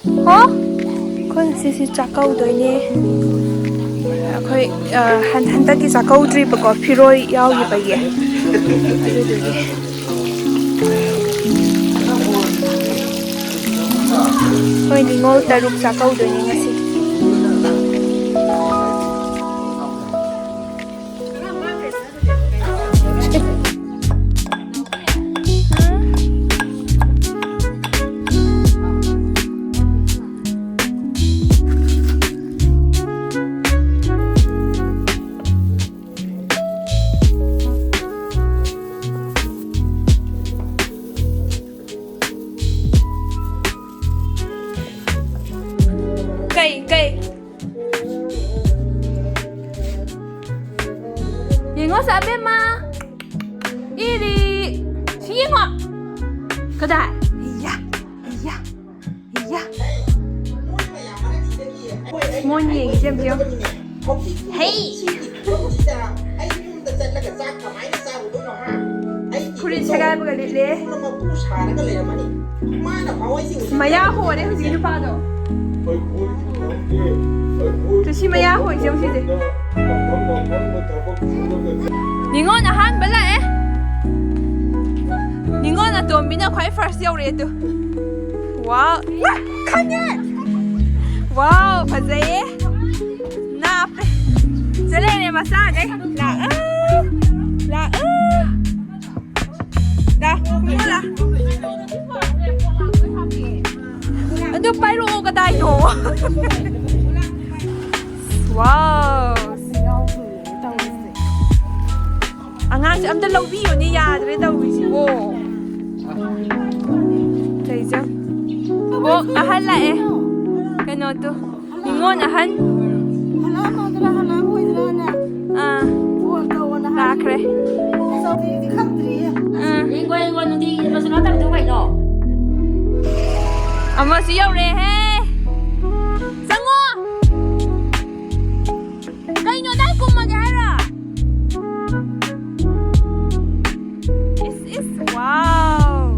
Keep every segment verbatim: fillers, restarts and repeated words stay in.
ꯍꯣ, ꯑꯩꯈꯣꯏ ꯉꯁꯤꯁꯤ ꯆꯥꯛꯀꯧꯗꯣꯏꯅꯦ꯫ ꯑꯩꯈꯣꯏ, ꯑ, ꯍꯟ-, ꯍꯟꯗꯛꯀꯤ ꯆꯥꯛꯀꯧꯗ꯭ꯔꯤꯕꯀꯣ, ꯐꯤꯔꯣꯏ ꯌꯥꯎꯈꯤꯕꯒꯤ꯫ ꯑꯗꯨꯗꯨꯒꯤ ꯑꯩꯈꯣꯏ ꯅꯤꯉꯣꯜ ꯇꯔꯨꯛ ꯆꯥꯛꯀꯧꯗꯣꯏꯅꯦ ꯉꯁꯤ꯫ ꯀꯩ, ꯀꯩ? ꯌꯦꯡꯉꯣ, ꯁꯦ ꯑꯕꯦꯝꯃ꯫ ꯏꯔꯤ꯫ ꯁꯤ ꯌꯦꯡꯉꯣ꯫ ꯀꯗꯥꯏ? ꯏꯌꯥ, ꯏꯌꯥ, ꯏꯌꯥ꯫ ꯃꯣꯏꯅ ꯌꯦꯡꯉꯤꯁꯦ ꯑꯝꯇ ꯌꯦꯡꯉꯣ꯫ ꯍꯩ! ꯐꯨꯔꯤꯠ ꯁꯦꯒꯥꯏꯕꯒ ꯂꯤꯠꯂꯦ꯫ ꯃꯌꯥ ꯍꯣꯔꯦ ꯍꯧꯖꯤꯛꯀꯤ ꯅꯨꯄꯥꯗꯣ꯫ ꯇꯨ ꯁꯤ ꯃꯌꯥ ꯍꯣꯏꯁꯦ ꯌꯦꯡꯉꯨ ꯁꯤꯁꯦ꯫ ꯅꯤꯉꯣꯜ ꯑꯍꯥꯟꯕ ꯂꯥꯛꯑꯦ꯫ ꯅꯤꯉꯣꯜ ꯑꯇꯣꯝꯕꯤꯅ ꯈ꯭ꯋꯥꯏ ꯐꯥꯔꯁ ꯌꯧꯔꯛꯑꯦ ꯇꯨ꯫ ꯋꯥꯎ꯫ ꯈꯪꯉꯦ꯫ ꯋꯥꯎ, ꯐꯖꯩꯌꯦ꯫ ꯅꯥꯞꯄꯦ꯫ ꯁꯤ ꯂꯩꯔꯦ ꯃꯆꯥꯈꯩ꯫ ꯂꯥꯛꯑꯣ꯫ ꯂꯥꯛꯑꯣ꯫ ꯂꯥꯛ, ꯈꯨꯝꯃꯣ ꯂꯥꯛ꯫ ꯑꯗꯨ ꯄꯥꯏꯔꯛꯑꯣ ꯀꯗꯥꯏꯅꯣ? ꯋꯥꯎ꯫ ꯑꯉꯥꯡꯁꯦ ꯑꯝꯇ ꯂꯧꯕꯤꯌꯨꯅꯦ, ꯌꯥꯗ꯭ꯔꯦ ꯇꯧꯔꯤꯁꯤꯕꯣ꯫ ꯂꯩꯖꯝ꯫ ꯑꯣ, ꯑꯍꯜ ꯂꯥꯛꯑꯦ꯫ ꯀꯩꯅꯣꯗꯣ, ꯅꯤꯉꯣꯜ ꯑꯍꯟ꯫ ꯑꯥ꯫ ꯂꯥꯛꯈ꯭ꯔꯦ꯫ ꯑꯥ꯫ ꯑꯃꯁꯨ ꯌꯧꯔꯦꯍꯦ꯫ ꯆꯪꯉꯣ꯫ ꯀꯩꯅꯣ, ꯑꯗꯥꯏ ꯀꯨꯝꯃꯒꯦ ꯍꯥꯏꯔꯣ? ꯏꯁ, ꯏꯁ, ꯋꯥꯎ,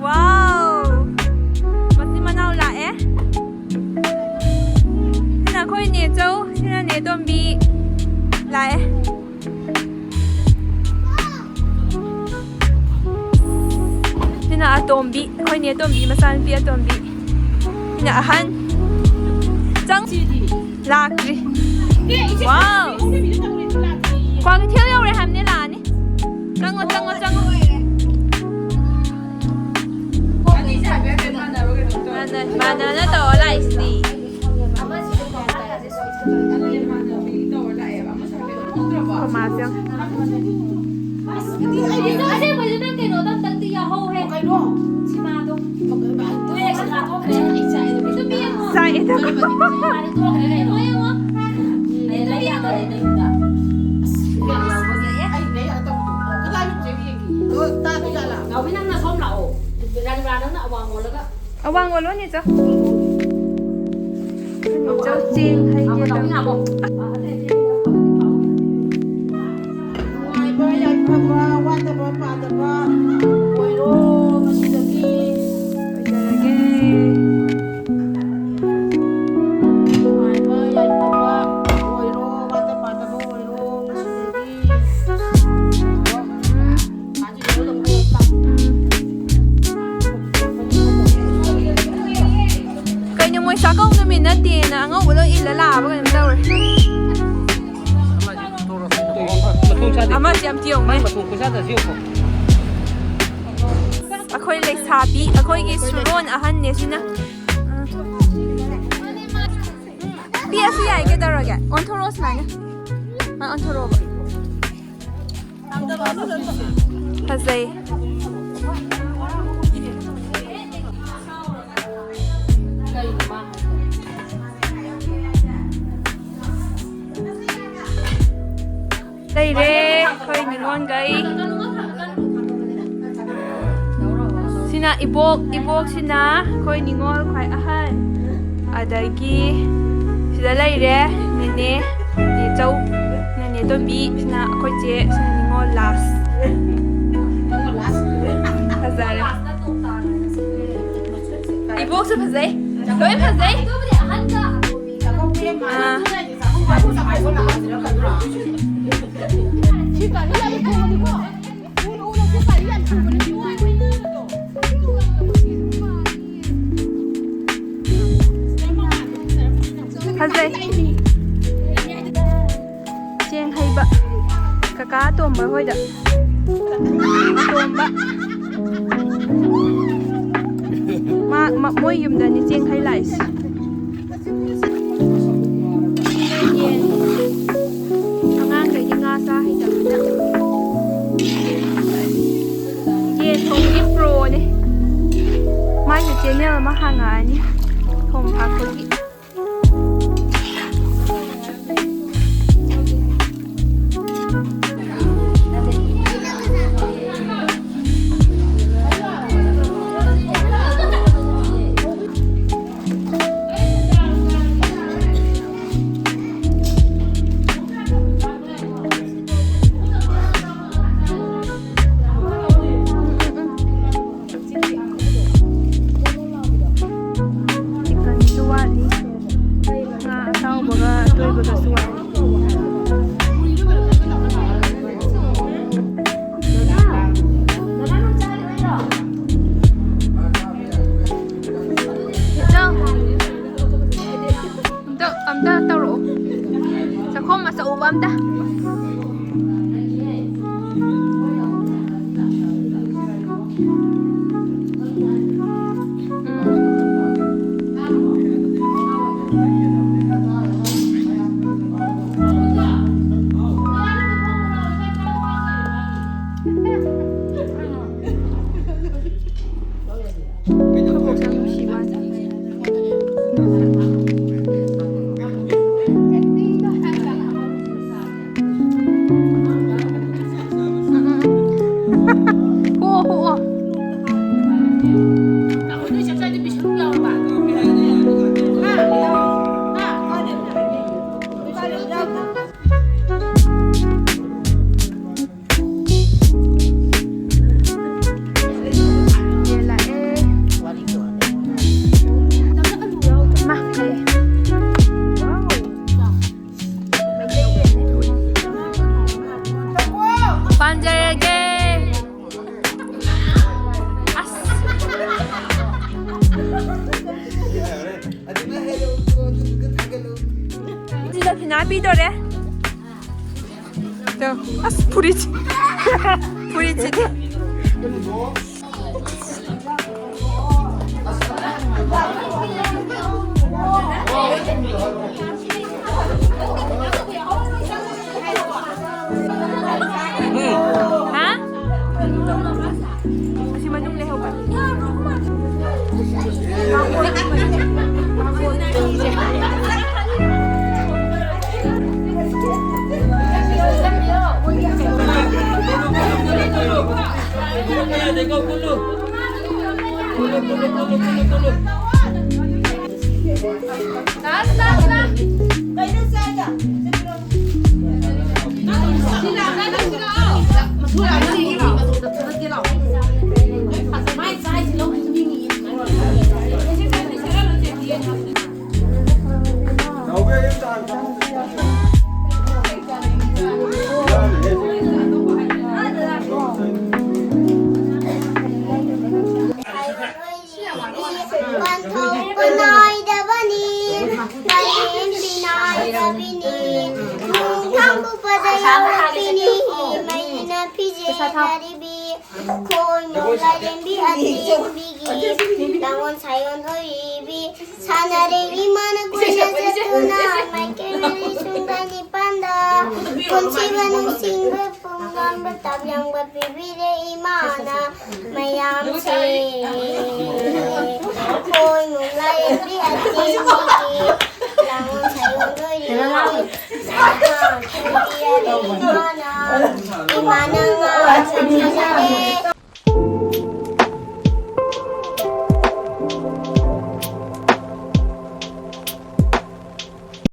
ꯋꯥꯎ꯫ ꯃꯆꯤꯟ ꯃꯅꯥꯎ ꯂꯥꯛꯑꯦ꯫ ꯑꯇꯣꯝꯕꯤ ꯂꯥꯛꯑꯦ꯫ ꯁꯤꯅ ꯑꯇꯣꯝꯕꯤ, ꯑꯩꯈꯣꯏꯅꯦ ꯑꯇꯣꯝꯕꯤ, ꯃꯆꯥꯅꯨꯄꯤ ꯑꯇꯣꯝꯕꯤ꯫ ꯁꯤꯅ ꯑꯍꯟ꯫ ꯆꯪ꯫ ꯂꯥꯛꯇ꯭ꯔꯤ꯫ ꯋꯥꯎ! ꯀ꯭ꯋꯥꯀꯩꯊꯦꯜ ꯌꯧꯔꯦ ꯍꯥꯏꯕꯅꯦ, ꯂꯥꯛꯑꯅꯤ꯫ ꯆꯪꯉꯣ, ꯆꯪꯉꯣ, ꯆꯪꯉꯣ꯫ ꯃꯥꯟꯅ-, ꯃꯥꯟꯅꯅ ꯇꯧꯔ ꯂꯥꯛꯏꯁꯤꯗꯤ꯫ ꯑꯩꯈꯣꯏ ꯃꯥꯁꯦ ꯌꯦꯡꯉꯣ꯫ ꯑꯁꯦꯡꯕꯩꯁꯨ ꯅꯪ ꯀꯩꯅꯣꯗꯣ ꯑꯝꯇꯪꯗꯤ ꯌꯥꯎꯍꯧꯍꯦ꯫ ꯀꯩꯅꯣ? ꯁꯤꯃꯥꯗꯣ꯫ ꯅꯣꯏ ꯑꯦꯛꯁꯟ ꯂꯥꯊꯣꯛꯈ꯭ꯔꯦ꯫ ꯅꯨꯄꯤ ꯌꯦꯡꯉꯣ꯫ ꯆꯥꯛꯑꯦꯗ꯫ ꯁꯤꯃꯥꯗꯤ ꯊꯣꯛꯈ꯭ꯔꯦ ꯀꯩꯅꯣ꯫ ꯌꯦꯡꯉꯣ꯫ ꯂꯩ ꯌꯥꯗꯣ ꯂꯩ ꯂꯩ꯫ ꯅꯥꯎꯕꯤ, ꯅꯪꯅ ꯁꯣꯝ ꯂꯥꯛꯑꯣ꯫ ꯔꯥꯅꯤꯃꯥ, ꯅꯪꯅ ꯑꯋꯥꯡ ꯑꯣꯜꯂꯒ꯫ ꯑꯋꯥꯡ ꯑꯣꯜꯂꯣꯅꯦ, ꯆꯣ꯫ ꯆꯣ, ꯆꯦꯡ ꯍꯩꯒꯦ ꯇꯧ-, ꯅꯨꯡꯉꯥꯏꯕ, ꯌꯥꯏꯐꯕ, ꯋꯥꯠꯇꯕ, ꯄꯥꯗꯕ ꯑꯣꯏꯔꯣ ꯉꯁꯤꯗꯒꯤ꯫ ꯑꯣꯏꯖꯔꯒꯦ꯫ ꯅꯨꯡꯉꯥꯏꯕ, ꯌꯥꯏꯐꯕ ꯑꯣꯏꯔꯣ, ꯋꯥꯠꯇ ꯄꯥꯗꯕ ꯑꯣꯏꯔꯣ ꯉꯁꯤꯗꯒꯤ꯫ ꯀꯩꯅꯣ, ꯃꯣꯏ ꯆꯥꯛꯀꯧ ꯅꯨꯃꯤꯠ ꯅꯠꯇꯦꯅ ꯑꯉꯧꯕ ꯂꯣꯏ ꯏꯜꯂ ꯂꯥꯛꯑꯕ ꯀꯩꯅꯣꯝ ꯇꯧꯔꯦ꯫ ꯑꯃꯁꯤ ꯌꯥꯝ ꯇꯤꯌꯧꯉꯦ꯫ ꯑꯩꯈꯣꯏ ꯂꯩꯁꯥꯕꯤ, ꯑꯩꯈꯣꯏꯒꯤ ꯁꯨꯔꯣꯟ ꯑꯍꯟꯅꯦ ꯁꯤꯅ꯫ ꯄꯤꯛꯑꯁꯨ ꯌꯥꯏ, ꯀꯩꯗꯧꯔꯒꯦ? ꯑꯣꯟꯊꯣꯔꯛꯑꯣ ꯁꯨꯃꯥꯏꯅ꯫ ꯑ, ꯑꯣꯟꯊꯣꯔꯛꯑꯣꯕ꯫ ꯐꯖꯩ꯫ ꯂꯩꯔꯦ ꯑꯩꯈꯣꯏ ꯅꯤꯉꯣꯜꯈꯩ꯫ ꯁꯤꯅ ꯏꯕꯣꯛ, ꯏꯕꯣꯛꯁꯤꯅ ꯑꯩꯈꯣꯏ ꯅꯤꯉꯣꯜ ꯈ꯭ꯋꯥꯏ ꯑꯍꯟ꯫ ꯑꯗꯒꯤ ꯁꯤꯗ ꯂꯩꯔꯦ ꯅꯦꯅꯦ, ꯅꯦ ꯆꯧ, ꯅꯦꯅꯦ ꯇꯣꯝꯕꯤ, ꯁꯤꯅ ꯑꯩꯈꯣꯏ ꯆꯦ, ꯁꯤꯅ ꯅꯤꯉꯣꯜ ꯂꯥꯁ꯫ ꯐꯖꯔꯦ꯫ ꯏꯕꯣꯛꯁꯨ ꯐꯖꯩ꯫ ꯂꯣꯏ ꯐꯖꯩ꯫ ꯑꯥ꯫ ꯁꯤ ꯒꯥꯔꯤ ꯌꯥꯝ ꯊꯨꯕꯅꯤꯀꯣ꯫ ꯎꯅ ꯎꯅ ꯁꯤ ꯒꯥꯔꯤ ꯌꯥꯝ ꯊꯨꯕꯅꯤ꯫ ꯐꯖꯩ꯫ ꯆꯦꯡ ꯍꯩꯕ ꯀꯀꯥ ꯑꯇꯣꯝꯕ ꯍꯣꯏꯗ꯫ ꯑꯇꯣꯝꯕ꯫ ꯃꯥ, ꯃ-, ꯃꯣꯏ ꯌꯨꯝꯗꯅꯤ ꯆꯦꯡ ꯍꯩ ꯂꯥꯛꯏꯁꯦ꯫ ꯑꯉꯥꯡꯈꯩꯗꯤ ꯉꯥ ꯆꯥ ꯍꯩꯇꯕꯅꯤꯅ꯫ ꯌꯦꯟ ꯊꯣꯡꯕꯒꯤ ꯄ꯭ꯔꯣꯅꯦ꯫ ꯃꯥꯏꯁꯨ ꯆꯦꯅꯦꯜ ꯑꯃ ꯍꯥꯡꯉꯛꯑꯅꯤ꯫ ꯊꯣꯡ ꯊꯥꯛꯄꯒꯤ꯫ ꯆꯤꯛꯀꯟꯁꯨ ꯋꯥꯠꯂꯤ꯫ ꯉꯥ ꯑꯇꯥꯎꯕꯒ ꯑꯇꯣꯏꯕꯒꯁꯨ ꯋꯥꯠꯂꯤ꯫ ꯏꯆꯥꯎ꯫ ꯑꯝꯇ, ꯑꯝꯇ ꯇꯧꯔꯛꯑꯣ꯫ ꯆꯥꯛꯈꯣꯝ ꯑꯆꯧꯕ ꯑꯝꯇ꯫ ꯉꯥ ꯄꯤꯗꯣꯔꯦ꯫ ꯇꯣ, ꯑꯁ, ꯐꯨꯔꯤꯠꯁꯦ꯫ ꯐꯨꯔꯤꯠꯁꯤꯗꯤ꯫ ꯍꯥ? ꯁꯤ ꯃꯅꯨꯡ ꯂꯩꯍꯧꯕꯅꯤ꯫ ꯄꯥꯟꯊꯣꯛꯄ ꯅꯥꯏꯗꯕꯅꯤ, ꯄꯔꯦꯝꯁꯤ ꯅꯥꯏꯗꯕꯤꯅꯤ, ꯅꯣꯡ ꯊꯥꯡꯕꯨ ꯄꯗ ꯌꯥꯎꯔꯛꯄꯤꯅꯤ, ꯃꯩꯅ ꯐꯤꯖꯦꯟꯅꯔꯤꯕꯤ, ꯈꯣꯏꯃꯨ ꯂꯥꯏꯔꯦꯝꯕꯤ ꯑꯇꯦꯟꯕꯤꯒꯤ ꯂꯥꯡꯑꯣꯟ ꯁꯥꯏꯑꯣꯟ ꯑꯣꯏꯔꯤꯕꯤ, ꯁꯥꯟꯅꯔꯦ ꯏꯃꯥꯅ ꯀꯣꯏꯅ ꯆꯠꯇꯨꯅ, ꯃꯥꯏꯀꯩ ꯃꯔꯤ ꯁꯨꯡꯗ ꯅꯤꯄꯥꯟꯗ, ꯄꯨꯟꯁꯤꯕ ꯅꯨꯡꯁꯤꯕ ꯄꯨꯡꯉꯝꯕ ꯇꯥꯞ ꯌꯥꯡꯕ ꯄꯤꯕꯤꯔꯦ ꯏꯃꯥꯅ꯫ ꯃꯌꯥꯝꯁꯦ ꯈꯣꯏꯃꯨ ꯂꯥꯏꯔꯦꯝꯕꯤ ꯑꯇꯦꯟꯕꯤꯒꯤ ꯂꯥꯡꯑꯣꯟ ꯁꯥꯏꯑꯣꯟ ꯑꯣꯏꯔꯤꯕꯤ ꯁꯥꯊꯥ ꯈꯪꯕꯤꯔꯦ ꯏꯃꯥꯅ꯫ ꯏꯃꯥꯅ ꯉꯥ ꯁꯦꯝꯖꯔꯦ꯫